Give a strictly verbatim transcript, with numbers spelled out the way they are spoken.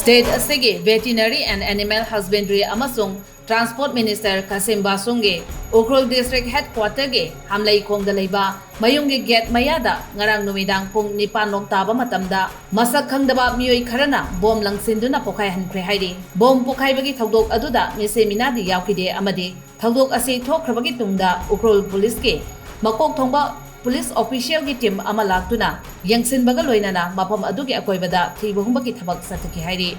State ꯑꯁꯤꯒꯤ Veterinary and Animal Husbandry ꯑꯃꯁꯨꯡ Transport Minister Kasim ꯕꯥꯁꯨꯡꯒꯤ Ukhrul District Headquarterꯒꯤ ꯍꯥꯝꯂꯩꯈꯣꯡꯗ ꯂꯩꯕ ꯃꯌꯨꯝꯒꯤ gate ꯃꯌꯥꯗ ꯉꯔꯥꯡ ꯅꯨꯃꯤꯗꯥꯡ ꯄꯨꯡ ꯅꯤꯄꯥꯟ ꯔꯣꯝ ꯇꯥꯕ ꯃꯇꯝꯗ ꯃꯁꯛ ꯈꯪꯗꯕ ꯃꯤꯑꯣꯏ ꯈꯔꯅ bomb ꯂꯪꯁꯤꯟꯗꯨꯅ ꯄꯣꯈꯥꯏꯍꯟꯈ꯭ꯔꯦ ꯍꯥꯏꯔꯤ꯫ Bomb ꯄꯣꯈꯥꯏꯕꯒꯤ ꯊꯧꯗꯣꯛ ꯑꯗꯨꯗ ꯃꯤꯁꯤ ꯃꯤꯅꯥꯗꯤ ꯌꯥꯎꯈꯤꯗꯦ ꯑꯃꯗꯤ ꯊꯧꯗꯣꯛ ꯑꯁꯤ ꯊꯣꯛꯈ꯭ꯔꯕꯒꯤ ꯇꯨꯡꯗ ꯎꯈ꯭ꯔꯨꯜ Policeꯀꯤ ꯃꯀꯣꯛ ꯊꯣꯡꯕ police officialꯒꯤ team ꯑꯃ ꯂꯥꯛꯇꯨꯅ ꯌꯦꯡꯁꯤꯟꯕꯒ ꯂꯣꯏꯅꯅ ꯃꯐꯝ ꯑꯗꯨꯒꯤ ꯑꯀꯣꯏꯕꯗ ꯊꯤꯕ ꯍꯨꯝꯕꯒꯤ ꯊꯕꯛ ꯆꯠꯊꯈꯤ ꯍꯥꯏꯔꯤ꯫